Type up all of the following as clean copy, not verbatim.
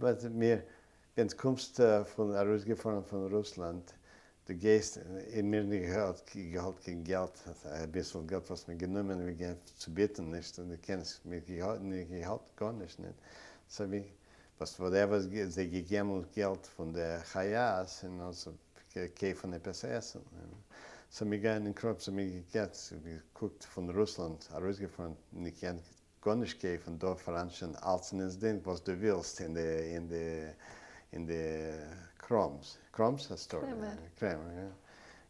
But מיר, ווען דו קומסט פון ארויסגעפארן פון רוסלאנד, דו גייסט, און מיר נישט געהאט געהאט קיין געלט, אביסל געלט וואס מיר גענומען מיר גייען צו בעטן נישט, און דו קענסט מיר נישט געהאט גארנישט נישט, so מיר וואס whatever זיי געגעבן אונז געלט פון די חיות און אונז קויפן עפעס עסן, so מיר גייען אין קראפ, so מיר געקוקט פון רוסלאנד ארויסגעפארן נישט געקענט גארנישט קויפן דא פאראן שוין אלץ אין אינסדינט וואס דו ווילסט אין די אין די אין די קראמס, קראמס א store? קרעמער. קרעמער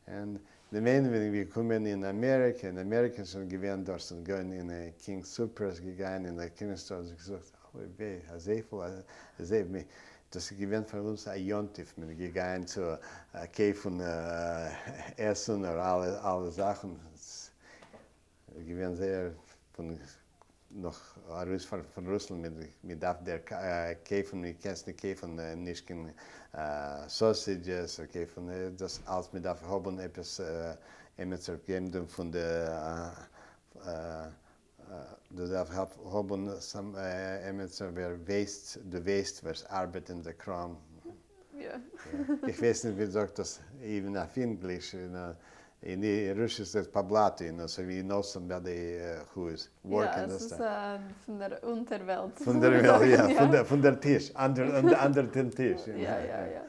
יא. און די מעין ווען מיר געקומען אין אמעריקע, אין אמעריקע איז שוין געווען דארט שוין געווען אין King Soopers געגאנגען אין די קינער stores געזאגט אוי וויי אזויפיל אזוי דאס איז געווען פאר אונז א יום טוב מען איז געגאנגען צו קויפן עסן און אלע אלע זאכן. איז געווען זייער פון נאך ארויספארן פון רוסלאנד מען דארף דער קויפן מען קענסט נישט קויפן נישט קיין sausages אדער קויפן דאס אלץ מען דארף האבן עפעס עמיצער געבן דעם פון די דו דארף האבן עמיצער ווער ווייסט דו ווייסט ווער עס ארבעט אין די קראם. איך ווייס נישט ווי זאגט דאס even אויף ענגליש. אין רוסיש איז עס по блату, you know, so you know somebody who is working יא, עס איז פון דער אונטערוועלט. פון דער וועלט, יא, פון דער טיש, אונטער דעם טיש. יא, יא, יא.